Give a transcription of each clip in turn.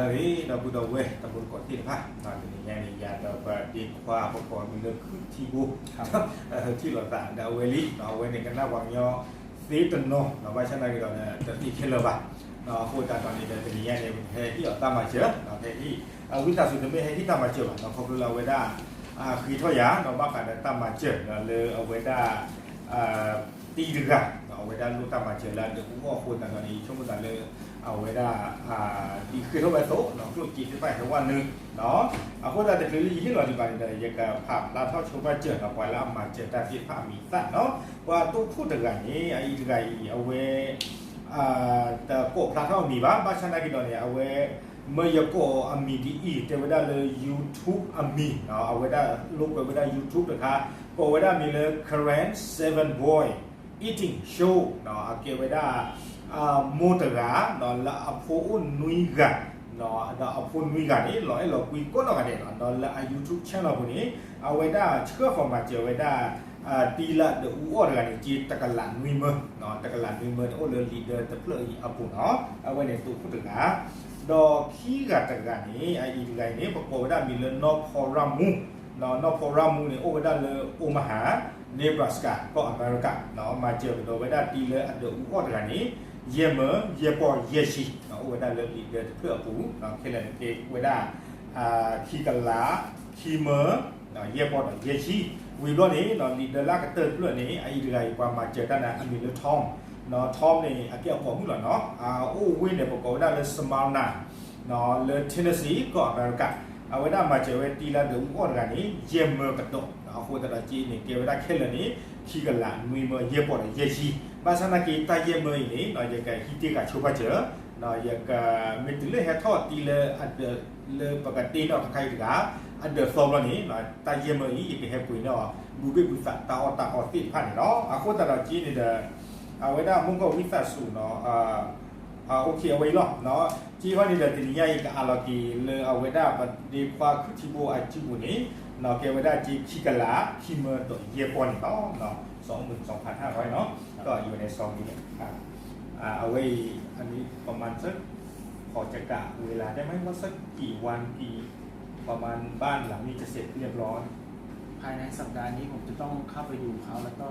ဂ့ၤ ဒီပုၢ်ဒီဝဲၢ် တံၤသကိးသ့ၣ်တဖၣ်, တနံၤညါန့ၣ် ယၤဒီးပဒ့ခွါ ပကိးမံၤလၢခုထံဘိ ထံၣ်လိာ်သးဒီးအဝဲလံ, အဝဲန့ၣ်ကနၣ်ပှၤကညီသ့တနီၤ ဘၣ်ဆၣ်သနာ်က့ဒီး တသ့ခဲလၢာ်ဘၣ်. အဃိသတးဒီးန့ၣ်ဒီး တနံၤညါန့ၣ် ပဟဲဟ့ၣ်အီၤတၢ်မၤစၢၤ, ဟဲဟ့ၣ် ဝံသးစူၤ တမ့ၢ်ဟဲဟ့ၣ်တၢ်မၤစၢၤဘၣ်, ခီဖျိလၢအဝဲဒၣ် ဃ့ထီၣ်ယၤ ဘၣ်ဃးဒီးတၢ်မၤစၢၤလၢအဝဲဒၣ် တံၤတဂၤ, အဝဲဒၣ်လိၣ်တၢ်မၤစၢၤလၢအဒုးအူအီၣ်အဃိသတးဒီးန့ၣ် ယဆိကမိၣ်သးလၢ အဝဲဒၣ် ဒ်ဃ့ထီၣ်ဝဲအသိး ကျိၣ်စ့သ့ၣ်တဖၣ်ဟဲဝဲနုာ် အဃိသတးတချုးလၢယဟ့ၣ်လီၤဒံးဘၣ်န့ၣ်ဒီး ယကဖးဖျါထီၣ်ဆိပာ်စၢၤဒီး ပှၤလၢအမၤစၢၤတၢ်သ့ၣ်တဖၣ်အမံၤအသၣ်နီၤ, ပှၤတိခိၣ်တဂၤန့ၣ် အအံၤတဂၤအံၤ အဝဲ တကိးဖျါထီၣ်အမံၤဘၣ်, ဘၣ်ဆၣ်သနာ်က့ဒီးန့ၣ် အဝဲ မၢယကိးအမံၤဒ်အံၤ တဲဝဲဒၣ်လၢ YouTube အမံၤ, အဝဲဒၣ်လိာ်ကွဲဝဲဒၣ် YouTube တခါ, ကိးဝဲဒၣ်မံၤလၢ Karen Seven Boy Eating Show, အကဲဝဲဒၣ် မိၢ်တဂၤ လၢအဖိအိၣ်နွံဂၤ, ဒီးအဖိနွံဂၤန့ၣ် လီၤအဲၣ်လီၤကွံကိးနီၢ်ဂၤဒဲးလီၤ, ဒီးလၢအ YouTube channel အပူၤန့ၣ် အဝဲဒၣ်ဆှၢဃီၤမၤစၢၤဝဲဒၣ် တံၤလၢအဒုးအူအီၣ်တဂၤန့ၣ် က့တကလးနွံမၢ, တကလးနွံမၢ တအိၣ်လၢ leader တဖျၢၣ်အံၤအပူၤနီၤ, အဝဲန့ၣ်တိခိၣ်တဂၤ, ဒီးခံဂၤတဂၤန့ၣ် အအံၤတဂၤအံၤန့ၣ် ပကိးဝဲဒၣ်မံၤလၢ နီၢ်ဖီရၣ်မူ, နီၢ်ဖီရၣ်မူန့ၣ် အိၣ်ဝဲဒၣ်လၢ Omaha, Nebraska ကီၢ်အမဲရကၤ, မၤစၢၤကဒီးဝဲဒၣ်တံၤလၢအဒုးအူအီၣ်တဂၤန့ၣ် ယဲၢ်မၢ ယဲၢ်ပီၢ် ယဲၢ်ဆံ, အိၣ်ဝဲဒၣ်လၢ leader တဖျၢၣ်အပူၤ, ခဲလၢာ်န့ၣ်ကဲဝဲဒၣ် ခံကလး ခံမၢ ယဲၢ်ပီၢ်ဒီးယဲၢ်ဆံ, ဝံၤဘျီန့ၣ် leader လၢအကတၢၢ်တဖျၢၣ်န့ၣ် အအံၤတဂၤအံၤ ပှၤမၤစၢၤတၢ်န့ၣ် အမံၤလၢ Tom, Tom န့ၣ် အကဲအပိာ်မုၣ်လီၤနီၤ, အအိၣ်ဝ့ၢ်န့ၣ် ပကိးဝဲဒၣ်လၢ Smyrna လၢ Tennessee ကီၢ်အမဲရကၤ, အဝဲဒၣ်မၤစၢၤဝဲတံၤလၢအဒုးအူအီၣ်တဂၤန့ၣ် ယဲၢ်မၢကဒီး, အဃိသတးဒီးက့န့ၣ် ကဲဝဲဒၣ်ခဲလၢာ်န့ၣ် ခံကလးနွံမၢ ယဲၢ်ပီၢ်ဒီးယဲၢ်ဆံ, ဘၣ်ဆၣ်သနာ်က့တၢ်ယဲၢ်မၢအံၤန့ၣ် ယကဟံးတ့ၢ်ဃာ်ဆိပာ်စၢၤ, ယက မ့ၢ်တုၤလၢဟဲထီၣ်တံၤလၢအဒုး လၢပကတ့ထီၣ်ခါခါအံၤတဂၤ အဒုးသီဘျီန့ၣ် တၢ်ယဲၢ်မၢအံၤ ယကဟဲပှ့ၤန့ၢ်အီၤ ဘုဘ့ၣ်ဘုသးတၢ်အီၣ်တၢ်အီသ့ၣ်တဖၣ်န့ၣ်လီၤ. အဃိသတးဒီးက့န့ၣ်ဒီး အဝဲဒၣ်မိၢ်ကီၢ်ဝံသးစူၤနီၤ အဝဲအံၤလီၤ, က့ခီန့ၣ်ဒီး တနံၤညါအံၤ ကအးလီၤက့ၤလၢအဝဲဒၣ်ပဒ့ခွါခုထံဘိအစုပူၤန့ၣ် ကဲဝဲဒၣ်က့ခံကလး ခံမၢဒီးယဲၢ်ပီၢ်န့ၣ်လီၤ. စီၤမုၣ်စီၤဖးထၣ်ဝဲနီၤ ကီၢ်အံၤဝဲန့ၣ် စီၤမုၣ်န့ၣ် အဝဲအံၤ အနံၣ် ประมาณ สัก พอจะกะเวลาได้ไหมว่าสักกี่วันกี่ ประมาณบ้านหลังนี้จะเสร็จเรียบร้อย ภายในสัปดาห์นี้ผมจะต้องเข้าไปดูเขาแล้วก็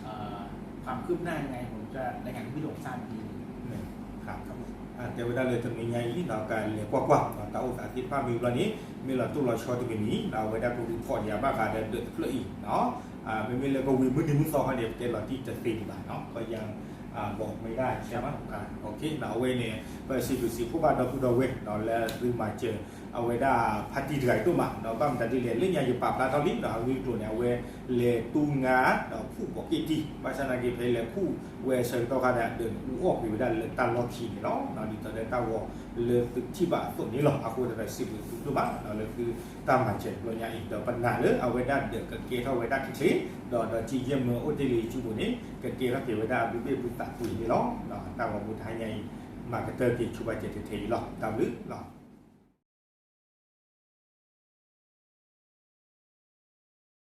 เอ่อความคืบหน้ายังไงผมจะรายงานให้พี่หลวงทราบอีกทีหนึ่ง ครับ ครับผม တဲဝဲဒၣ်လၢတနံၤညါအံၤ ကလဲၤကွၢ်ကွၢ် တၢ်အိၣ်သးသ့ၣ်တဖၣ်မ့ၢ်ဘျီန့ၣ် မ့ၢ်လီၤတိၢ်လီၤဆီတမံၤမံၤ အဝဲဒၣ်က report ယၤဘၣ်ဃးဒီးဒၢးတဖျၢၣ်အံၤ မ့မ့ၢ်လၢကဝံၤမုၢ်နံၤမုၢ်သီခီန့ၣ် ပတဲလီၤတံၢ်တသ့ဒံးဘၣ်နီၤ ကယၤ ဘီးမ့ၢ်ဒၣ်ဆဲးမး အဝဲန့ၣ် ပစံးဘျုးစံးဖှိၣ်ဘၣ်ဒီပုၢ်ဒီဝဲၢ် လၢသုမၤစၢၤ အဝဲဒၣ်ဖါတံၢ်တဂၤအံၤဒိၣ်မး ဘၣ်မတၤဒ်လဲၣ် လၢညါယပာ်ဖျါထီၣ်လံ အဂ့ၢ်အကျိၤန့ၣ် အဝဲလဲၤတူၢ်ငါ ဒီးဖှူၣ်ပိာ်က့ၣ်တံၢ် ဘၣ်ဆၣ်သနာ်က့ဖဲလဲၤခူၣ်ဝဲအဆၢကတီၢ်ခါဒီး အဒၢးန့ၣ်အူအီၣ်ကွံာ်ဝဲဒၣ်လၢတၢ်လီၢ်ခံန့ၣ်လီၤ. ဒ်သိးဒီးတၢ်ဂီၤလၢသုထံၣ်ဘၣ်အသိးန့ၣ်လီၤ. အဃိသတးဒီးစံးဘျုးသုဒိၣ်မး လၢသုတၢ်မၤစၢၤတဘျီညါအံၤ ဒီးပနာ်လၢအဝဲဒၣ်ဒၢးကကဲထီၣ်ဝဲဒၣ်ချ့ချ့ ဒီးဒီးက့ယဲၢ်မၢအိၣ်တ့ၢ်လံအစုပူၤန့ၣ် ကကဲထီၣ်က့ၤဝဲဒၣ်အဘုဘ့ၣ်ဘုသးပှ့ၤန့ၣ်လီၤ. တၢ်ဂီၤမူတဟါညါအံၤ မၤကတၢၢ်က့ၤဆိပာ်စၢၤထဲထဲအံၤလီၤ. တၢ်ဘျုးလီၤ.